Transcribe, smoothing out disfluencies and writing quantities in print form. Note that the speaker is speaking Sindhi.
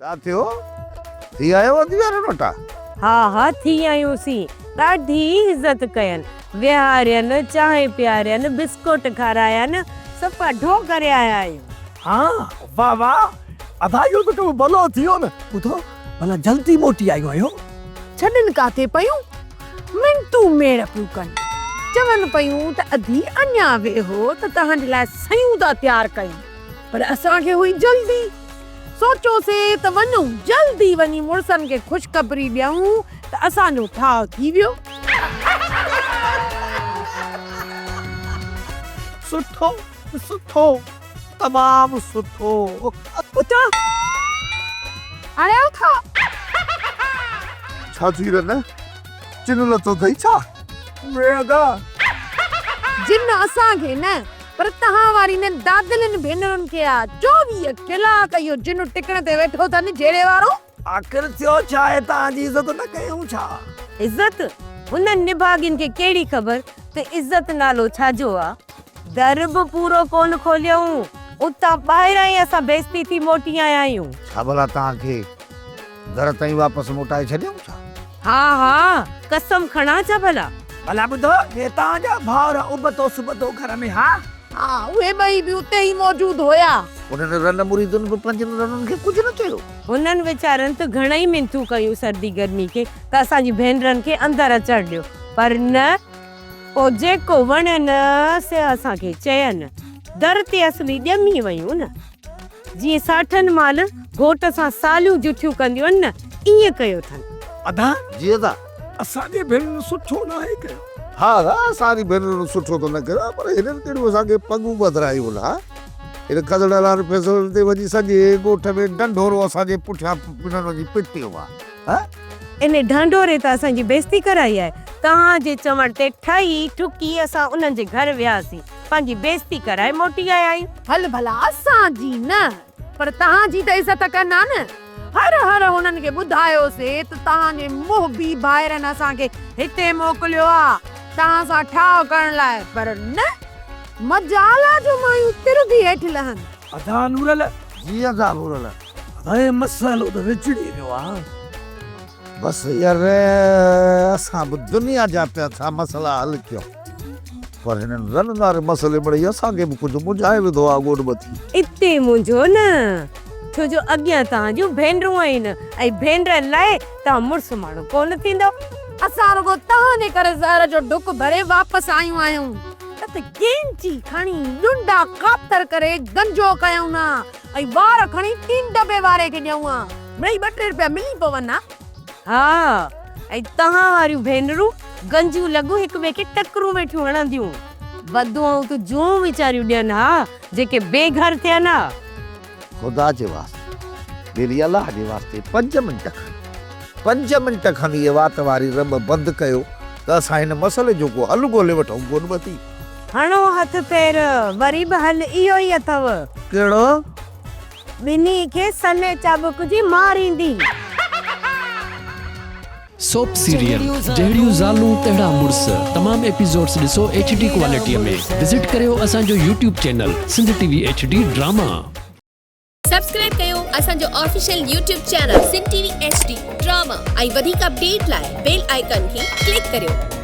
ڇا ٿيو؟ ٿي آيو ادي وارن وٽان؟ ها ها ٿي آيونسين. ڏاڍي عزت ڪين. ويهارين، چانهه پيارين، بسڪوٽ کارايان، صفا ڍو ڪري آيا آهيون. ها واه واه ادا اهو ته ڪم ڀلو ٿي ويو نه. ٻڌو ڀلا جلدي موٽي آيون آهيو. ڇڏن ڪاٿي پيون، منتون ميڙ پيون ڪن. چون پيون ته ادي اڃا ويهو ته توهان جي لاء سيون ٿا تيار ڪيون. پر اسان کي هئي جلدي. سوچيوسي ته وڃون جلدي وڃي مڙسن کي خوشخبري ڏيون ته اسان جو ٺاهه ٿي ويو. سٺو سٺو تمام سٺو. اٿو هاڻي اٿو. ڇا ٿي رن؟ چن لٿو اٿئي ڇا؟ وي ادا. جن اسان کي نه پر توهان وارين دادلين ڀينرن کي آ 24 ڪلاڪ اهو جن ٽڪڻ تي ويٺو اٿن جهيڙي وارو. آخر ٿيو ڇا آهي توهان جي عزت نه ڪيائون ڇا؟ عزت؟ هنن نڀاڳين کي ڪهڙي خبر ته عزت نالو ڇا جو آ؟ در به پورو ڪونه کوليائون، اتان ٻاهران ئي اسان بيعزتي ٿي موٽي آيا آهيون. ڇا ڀلا توهان کي در تائين واپس موٽائي ڇڏيائون ڇا؟ ها ها، قسم کڻان ڇا ڀلا؟ ڀلا ٻڌو، هي توهان جا ڀائر ابتو سبتو گهر ۾ ها؟ ها، اهي ٻئي به اتي ئي موجود هيا. انهن رن مريدن به پنهنجن رنن کي ڪجهه نه چيو. هنن ويچارن ته گهڻئي منٿون ڪيون سردي گرمي کي ته اسان جي ڀينرن کي اندر اچڻ ڏيو، پر نه، پوء جيڪو وڻين سي اسان کي چين. در تي اصلي ڄمي ويون نه. جيئن ساٺن مال گهوٽ سان ساليون جٺيون ڪنديون آهن نه، ائين ڪيو اٿن. ادا! جي ادا! اسان جي ڀينرن سٺو ناهي ڪيو. ها ادا، اسان جي ڀينرن سٺو ته نه ڪيو آهي، پر هنن ڪهڙيون اسان کي پڳون ٻڌرايون آهن. هن کدڙن وارن فيصلن تي وڃي سڄي ڳوٺ ۾ ڍنڍورو اسان جي پٺيان هنن وڃي پٽيو آهي. انهي ڍنڍوري ته اسان جي بيعزتي ڪرائي آهي. توهان جي چوڻ تي ٺهي ٺڪي اسان انهن جي گهر وياسين. پنهنجي بيعزتي ڪرائي موٽي آيا آهيون. هل ڀلا اسان جي نه پر توهان جي ته عزت ڪن ها نه. هر هر هنن کي ٻڌايوسي ته توهان جي محبي ڀائرن اسان کي هتي موڪليو آ توهان سان ٺاهه ڪرڻ لاء پر نه مجال آ جو مايون تر به هيٺ لهن. ادا نورل. جي ادا نورل. ادا هي مسئلو ته وچڙي ويو آ. بس يار اسان به دنيا جا پيا ٿا مسئلا حل ڪيون پر هنن رن واري مسئلي مڙئي اسان کي به ڪجهه منجهائي وڌو آ ڳوڏ ٻڌي. اتي منجهو نه ڇو جو اڳيان توهان جون ڀينرون آهن ۽ ڀينرن لاء توهان مڙس ماڻهو ڪونه ٿيندؤ. اسان رڳو توهان جي ڪري زهر جو ڍڪ ڀري واپس آيون آهيون. نه ته ڪينچي کڻي ڏنڊا ڪاتر ڪري گنجو ڪيون ها ۽ وار کڻي ٽين ڊٻي واري کي ڏيون ها. مڙئي ٻه ٽي رپيا ملي پون ها. ها ۽ توهان واريون ڀينرون گنجيون لڳون هڪ ٻئي کي ٽڪرون ويٺيون هڻنديون. بدعائون ته جون ويچاريون ڏين ها جيڪي بي گهر ٿين ها. خدا جي واسطي ٻيلي الله جي واسطي پنج منٽ کن پنج منٽ کن هيء وات واري رٻ بند ڪيو ته اسان هن مسئلي جو ڪو حل ڳولي وٺون ڪونه ٻڌي. هڻو هٿ پير وري به حل اهو ئي اٿو. ڪهڙو؟ ٻنهي کي سنهي چابڪ جي مار ايندي. سوپ سيريل جهڙيون زالون تهڙا مڙس تمام ايپيسوڊس ڏسو ايڇ ڊي ڪوالٽي ۾ وزٽ ڪريو اسان جو YouTube channel Sindh T V H D drama. Subscribe ڪيو اسان جو official YouTube channel Sindh T V H D drama ۽ وڌيڪ اپڊيٽ لاء بيل آئيڪان کي ڪلڪ ڪريو.